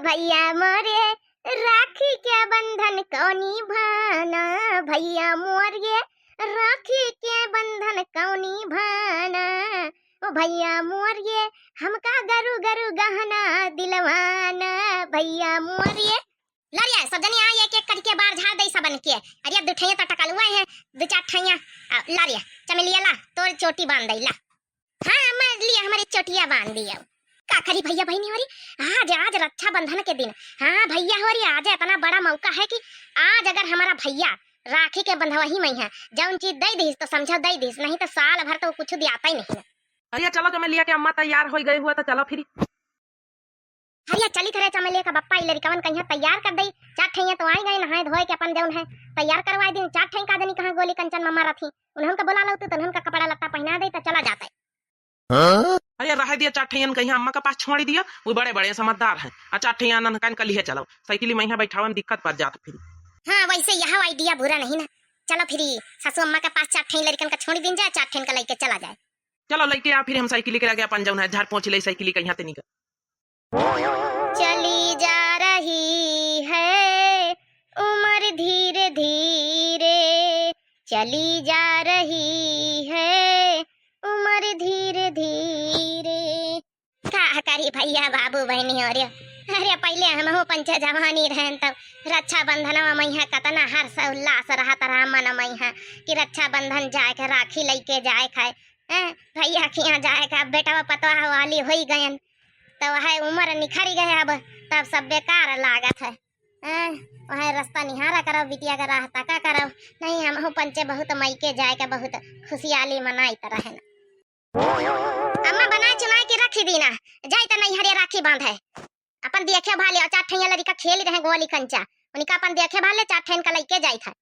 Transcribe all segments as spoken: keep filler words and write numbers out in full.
भैया मोरे राखी के बंधन कौनी भाना, भैया मोरे राखी के बंधन कौनी भाना, ओ भैया मोरे हमका गरु गरु गहना दिलवाना, भैया मोरे। लरिया, सब जनी आ एक एक करके बार झाड़ दे सबन के। अरे दुठैया तो टकलुआ है, दो चार ठैया। आ, लरिया, चमेलिया ला, तोर चोटी बांध दे ला। हाँ, हमारे लिए हमारी चोटिया बांध दियो। का करी भैया बहिनी होरी, आज, आज रक्षाबंधन के दिन। हाँ भैया होरी, आज इतना बड़ा मौका है कि आज अगर हमारा भैया राखी के बंधवही में है, जौन चीज दे दीस तो समझो दे दीस, नहीं तो साल भर तो कुछ दियाता ही नहीं ना। अरे चलो, चमेलिया के अम्मा तैयार हो गए हुआ तो चलो फिर। हरिया चली थरे चमेलिया का बप्पा, ई लड़िकवन कहिया तैयार कर दई। चार ठैया तो आई गए नहाए धोए के, अपन जौन है तैयार करवाए दिन। चार ठैया का जनी कहाँ गोली कंचन मम्मा रथी, उन्हन का बुला लौतू तो उन्हन का कपड़ा लत्ता पहना दे तो चला जाता है। अरे रह दिया, चार ठैयन कहिया अम्मा के पास छोड़ दिया, वो बड़े बड़े समझदार हैं। आ चार ठैया ननकन का लिए चलो, साइकिल में यहाँ बैठावन दिक्कत पड़ जात फिर। हाँ, वैसे यह आइडिया बुरा नहीं ना। चलो फिर सासू अम्मा के पास चार ठैया लड़िकन का छोड़ दिन जाए, चार ठैयन का लेके चला जाए। चलो लेके आ फिर, हम साइकिल के आगे अपन जौन है झाड़ पोंछ ले, साइकिल कहिया ते निकल। चली जा रही है उम्र धीरे धीरे, चली जा रही है उम्र धीरे धीरे। का करी भैया बाबू बहिनी होरे, अरे पहले हमहू पंचे जवानी रहन तब रक्षाबंधनवा मइहाँ कतना हर्ष उल्लास रहत रहा मन मइहाँ कि रक्षाबंधन जाए के, राखी लइके जाए के है। हैं, भैया खिया जाए के, अब बेटवा पतवा वाली होई गयन, तो वह उम्र निखरी गए, अब तब सब बेकार लागत है। हैं, वह रास्ता निहारा करो, बिटिया का राह तका करो। नहीं, हमहू पंचे बहुत मइके जाए के बहुत खुशियाली मनाइत रहे ना। अम्मा बनाए चुनाए के रखी दीना, जाई त नैहरे राखी बांधे। अपन देखे भाले, चार ठैया लड़िका खेल रहे गोली कंचा, उनका अपन देखे भाले, चार ठैन का लइके जाई था।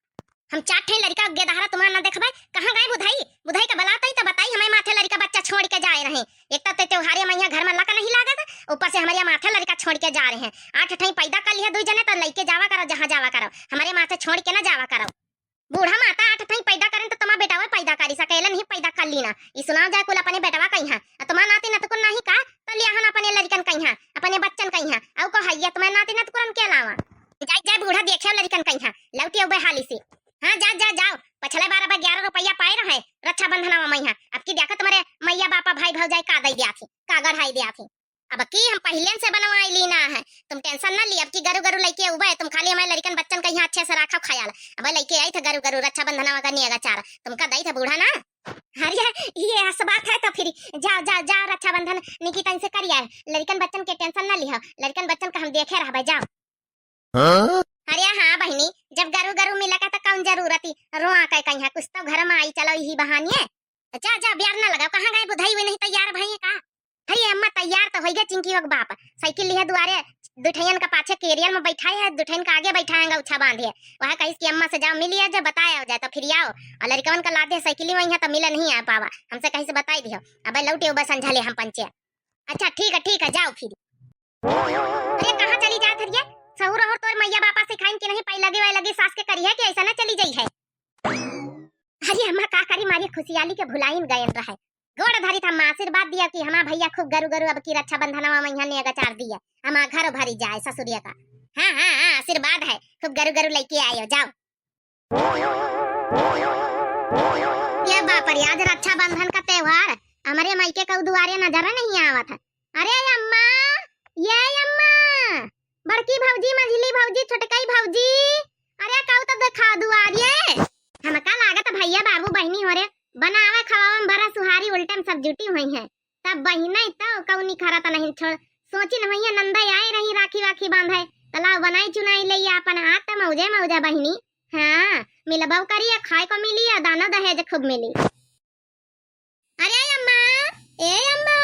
हम चार ठैन लड़िका गेदहरा तुम्हार ना देखबे, कहाँ गए बुधाई? बुधाई का बलात आई त बताई, हमें माथे लड़िका बच्चा छोड़ के जाए रहे। एक तो ते त्योहारे में यहाँ घर में लक नहीं लागत, ऊपर से हमारे माथे लड़िका छोड़ के जा रहे हैं। आठ ठैन पैदा कर लिया दुई जने, तो लइके जावा करो जहाँ जावा करो, हमारे माथे छोड़ के ना जावा करो। बूढ़ा माता आठ ठई पैदा करेन त तुम्हार बेटवा पैदा करी सकेलन ही पैदा कर लीना। ई सुनाव जाए कुल अपने बेटवा कइहाँ। आ तुम्हार नाती नतकुन नाही का? त लियाहन अपने लड़िकन कइहाँ, अपने बच्चन कइहाँ। अउ को हैया तुम्हार नाती नतकुन के अलावा? जाए, जाए बूढ़ा देखे लड़िकन कइहाँ। लौटी अउबे हाली से। हाँ, जा, जा, जाओ। पछले बार अब ग्यारह रुपया पाए रहे रक्षाबंधनवा मइहाँ। अब की देखा तुम्हारे मइया बापा भाई भौजाई का दई दिया थी, का गढ़ाई दिया थी। अब की हम पहिलेन से बनवाई लीना है, तुम tension ना ली। अब की गरु गरु लइके उबे, तुम खाली हमारे लड़िकन बच्चन कइहाँ अच्छे से राखो ख्याल। अब लइके आई थे गरु गरु रक्षाबंधनवा का नियगा चार, तुमका दई थे बूढ़ा ना। अरे ये हस बात है तो फिर जाओ, जाओ, जाओ रक्षाबंधन निकी तन से करिया। लड़िकन बच्चन के tension ना लिहो, लड़िकन बच्चन का हम देखे रहबे, जाओ। हाँ? अरे हाँ बहिनी, जब गरु गरु मिला का तो कौन जरूरत ही रोआ के कइहाँ, कुछ तो घर में आई चलो यही बहानिए। जा, जा, ब्यार ना लगाओ, कहाँ गए बुधाई हुई नहीं तैयार भई का? हई अम्मा तैयार तो होइगे चिंकी वक बाप, साइकिल लिहे दुआरे, दुठैयन का पाछे carrier में बैठाए है, दुठैयन का आगे बैठाएंगे उछा बांधे। वह कहिस कि अम्मा से जाओ मिलिए, जब बताया हो जाए तो फिर आओ। और लड़िकवन का लादे साइकिल में यहाँ तो मिले नहीं आ पावा, हमसे कहीं से बताई दियो। अब लौटे उबे संझा ले हम पंचे। अच्छा ठीक है, ठीक है, जाओ फिर। अरे कहाँ चली जात हरिये? सहूर अहूर तोर मइया बापा सिखाइन कि नहीं, पाई लगे वाई लगे सास के करी है कि ऐसा ना चली जाई है। अरे अम्मा का करी, मारी खुशियाली के भुलाइन गयन रहे। गोड़ धरी था अम्मा, आशीर्वाद दिया कि हमार भैया खूब गरु गरु अब की रक्षाबंधनवा में यहाँ नेग चार दिया, हमार घर भरी जाए ससुरिया का। हाँ, हाँ, हाँ, आशीर्वाद है, खूब गरु गरु लइके आयो, जाओ। ये बाप रे, आज रक्षाबंधन का त्योहार, हमरे मायके का दुआरे नजर नहीं आवत है। अरे अम्मा, ये अम्मा, बड़की भौजी, मझली भौजी, छोटकई भौजी, अरे कऊ तो देखा दुआरे। हमका लागत भैया बाबू बहिनी होरे, बनावे खवावे में बड़ा सुहारी उल्टे में सब जुटी हुई हैं। तब बहिने तो कऊ निखरत नहीं छोड़, सोची न भैया नंदा आए रही राखी वाखी बांधे, तलाव बनाई चुनाई ले अपन हाथ त मौजे मौजे बहिनी। हाँ, मिलबऊ करिया, खाए को मिली या दाना दहेज खूब मिली। अरे अम्मा, ए अम्मा।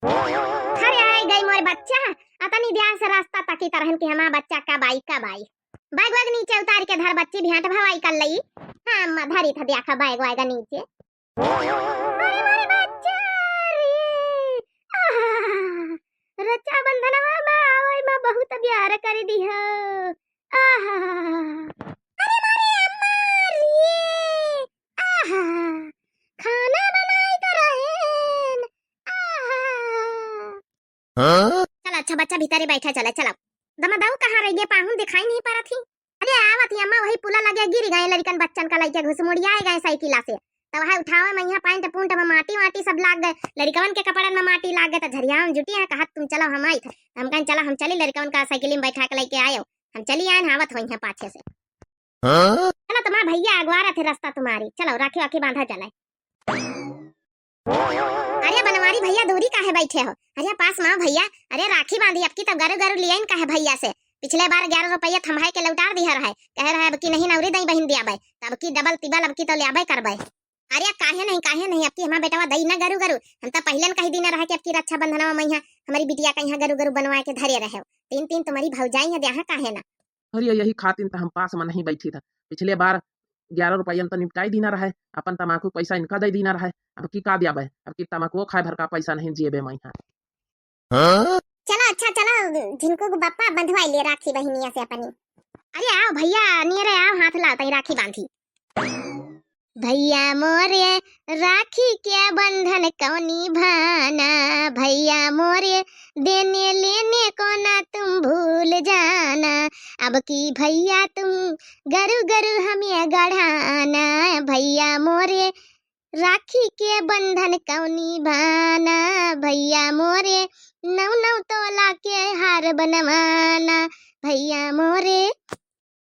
अरे आई गई मोर बच्चा, अतनी ध्यान से रास्ता तकी तरहन कि हमार बच्चा कब आई, कब आई। बैग वैग नीचे उतार के धर बच्ची, भेंट भवाई कर लई। हाँ अम्मा, धरी था देखा बैग वैग नीचे। अरे मोर बच्चा रे, आहा, रक्षाबंधनवा में आवई में बहुत प्यार कर दिहा। आहा। अरे मोरे अम्मा रे, आहा, खाना बनाई तो रहेन, आहा। हाँ? चला, अच्छा बच्चा भीतरे बैठा चला, चला। दमदऊ कहाँ रहि गए, पाहुन दिखाई नहीं परत ही। अरे आवत ही अम्मा, वही पुला लगे गिर गए लड़िकन बच्चन का लइके घुसमुड़ियाए गए साइकिला से। तो वह उठावे मइहाँ पैंट पुंट में माटी वाटी सब लाग गए, लड़िकवन के कपड़न में माटी लाग गए, तो झरियावन जुटी हैं कहत तुम चलो हम आइत है। हम कहें चलो हम चली, लड़िकवन का साइकिल में बैठा के लइके आयो, हम चली आए, आवत होइहैं पाछे से। हाँ? चलो तुम्हार भइया अगवारत है रस्ता तुम्हारी, चलो राखी वाखी बांधा चले। अरे बनवारी भइया दूरी काहे बैठे हो? अरे पास मा भइया, अरे राखी बांधी, अबकी तब गरु गरु लियाइन काहे भइया से? पिछले बार ग्यारह रुपया थम्हाए के लौटार दिहा रहे, कहे रहे अबकी नहीं नौरी दई बहिन दियाबे, त अबकी डबल तिबल अबकी तो ल्याबे करबे। अरे काहे नहीं, काहे नहीं, अबकी हमार बेटवा दई ना गरु गरु, हम तो पहिलन कही दीना रहे कि अबकी रक्षाबंधनवा मइहाँ हमारी बिटिया का यहाँ गरु गरु बनवा के धरे रहे, तीन तीन तुम्हारी भौजाई है द्याहा काहे ना? अरे यही खातिन त हम पास मा नहीं बैठी था, पिछले बार ग्यारह रुपया में तो निपटाई दीना रहे, अपन तमाकू पैसा इनका दे दीना रहे, अबकी का दियाबे, अबकी तमाकुओ खाए भर का पैसा नहीं जिएबे मइहाँ। हाँ? चलो अच्छा चलो, झिनकू के बप्पा बंधवाई ले राखी बहिनिया से अपनी। अरे आओ भइया, नियरे आओ, हाथ लाओ तई राखी बांधी। भइया मोरे राखी के बंधन कौनी भाना, भइया मोरे देने लेने को ना तुम भूल जाना। अबकी भइया तुम गरु गरु हमें गढ़ाना, भइया मोरे राखी के बंधन कौनी भाना, भइया मोरे नौ नौ तोला के हार बनवाना, भइया मोरे।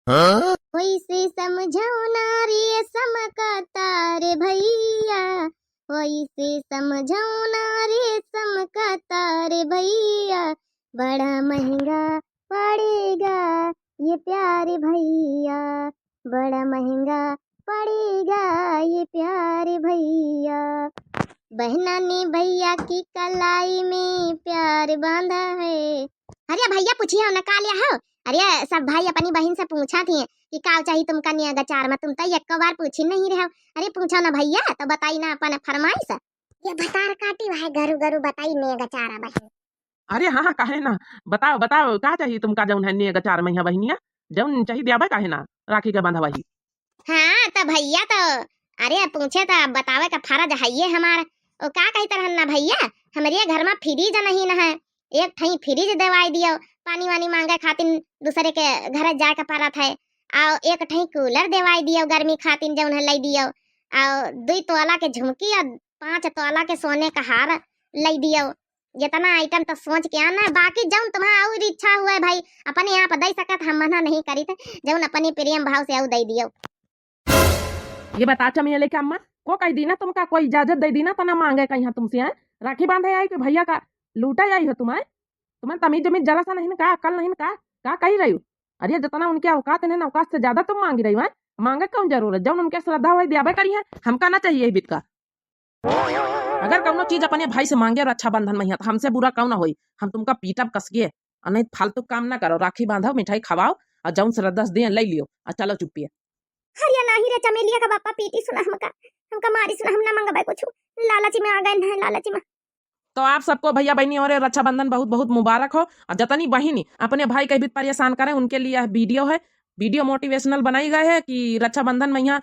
हाँ? ओइसे समझौना रेशम का तार भइया, ओइसे समझौना रेशम का तार भइया, बड़ा महंगा पड़ेगा ये प्यार भइया, बड़ा महंगा पड़ेगा ये प्यार भइया। बहना ने भइया की कलाई में प्यार बांधा है। अरे भइया पूछियो ना का लिया हो? अरे सब भाई अपनी बहिन से पूछा थी कि का चाही तुमका निया गचार में, तुम तो एक बार पूछी नहीं रहे हो। अरे पूछो ना भइया, तो बताई ना अपन फरमाइश। ये भतार काटी वह गरु गरु बताई ने गचारा बहिन। अरे हाँ हाँ, काहे ना, बताओ बताओ का चाही तुमका जौन है ने गचार में बहिनिया, जौन चाही दियाबे काहे ना राखी के बंधवाही। हाँ तो भइया तो अरे पूछे तो बतावे का फर्ज है ये हमार। ओ का कही तरहन ना भइया, हमरे घर में फ्रिज नहीं न है, एक ठई फ्रिज देवाई दियो, पानी वानी मांगे खातिन दूसरे के घर जाए के पड़त है, और एक ठई कूलर देवाई दियो गर्मी खातिन जौन है लई दियो, और दुई तोला के झुमकी और पाँच तोला के सोने का हार लई दियो। जितना आइटम तो सोच के आना, बाकी जौन तुम्हारा और इच्छा हुए भाई, अपने आप दे सकत, हम मना नहीं करीत, जौन अपने प्रेम भाव से और दे दियो। ये बता चमेली के अम्मा, को कही दीना तुमका, कोई इजाजत दे दीना तना मांगे कहीं तुमसे, हैं? राखी बांधे आई कि भइया का लूटे आई हो तुम, हैं? तुम्हें तमीज जमीज जरा सा नहीं ना का, अकल नहीं ना का, का कही रही हो? अरे जितना उनके औकात है ना, औकात से ज्यादा तुम मांगी रही हो, हैं? मांगे कौन जरूरत, जौन उनके श्रद्धा हुए दियाबे करी है, हमका ना चाहिए बितका। अगर कौनो चीज अपने भाई से मांगे रक्षाबंधन में, तो हमसे बुरा कौन होई, हम तुमका पीटब कस के। और नहीं फालतू काम ना करो, राखी बांधो, मिठाई खवाओ, और जौन श्रद्धा से दिए लई लियो, और चलो चुप्पिया। अरे नहीं रे चमेलिया का बापा पीटी सुना हमका, हमका मारी सुना, हम ना मंगबे कुछ, लालच में आ गए ना, लालच में। तो आप सबको भइया बहिनी और रक्षाबंधन बहुत बहुत मुबारक हो। और जतनी बहिनी अपने भाई के भी परेशान करें, उनके लिए यह वीडियो है, वीडियो मोटिवेशनल बनाई गए है कि रक्षाबंधन में यहाँ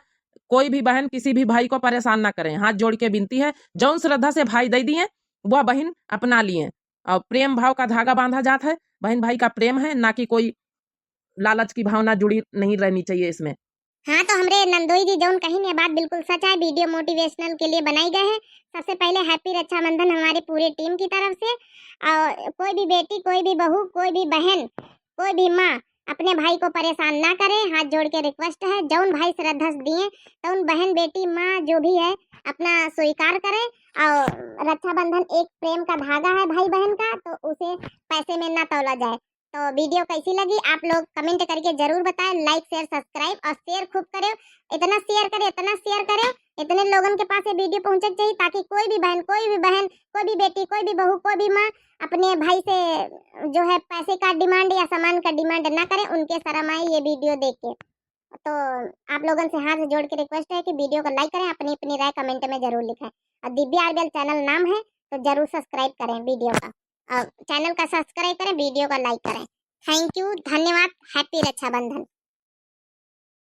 कोई भी बहन किसी भी भाई को परेशान ना करें। हाथ जोड़ के विनती है, जौन श्रद्धा से भाई दे दिए, वह बहिन अपना लिए। और प्रेम भाव का धागा बांधा जात है, बहन भाई का प्रेम है, ना कि कोई लालच की भावना जुड़ी नहीं रहनी चाहिए इसमें। हाँ, तो हमरे नंदोई जी जौन कहिन, ये बात बिल्कुल सच है, वीडियो मोटिवेशनल के लिए बनाई गए है। सबसे पहले हैप्पी रक्षाबंधन हमारे पूरे टीम की तरफ से। और कोई भी बेटी, कोई भी बहू, कोई भी बहन, कोई भी माँ अपने भाई को परेशान ना करे, हाथ जोड़ के रिक्वेस्ट है, जौन भाई श्रद्धा से दिए, तो उन बहन, बेटी, माँ जो भी है, अपना स्वीकार करे। और रक्षाबंधन एक प्रेम का धागा है भाई बहन का, तो उसे पैसे में ना तौला जाए। तो वीडियो कैसी लगी आप लोग कमेंट करके जरूर बताएं। लाइक, शेयर, सब्सक्राइब और शेयर खूब करें, इतना शेयर करें, इतना शेयर करें, इतने लोगन के पास ये वीडियो पहुँचे के चाहिए, ताकि कोई भी बहन, कोई भी बहन, कोई भी बेटी, कोई भी बहू, कोई भी माँ अपने भाई से जो है पैसे का डिमांड या सामान का डिमांड ना करें, उनके शर्म आए ये वीडियो देख के। तो आप लोगन से हाथ जोड़ के रिक्वेस्ट है कि वीडियो को लाइक करें, अपनी अपनी राय कमेंट में जरूर लिखें। और दिव्या आरबीएल चैनल नाम है, तो जरूर सब्सक्राइब करें वीडियो का, और चैनल का सब्सक्राइब करें, वीडियो का लाइक करें। थैंक यू, धन्यवाद, हैप्पी रक्षाबंधन।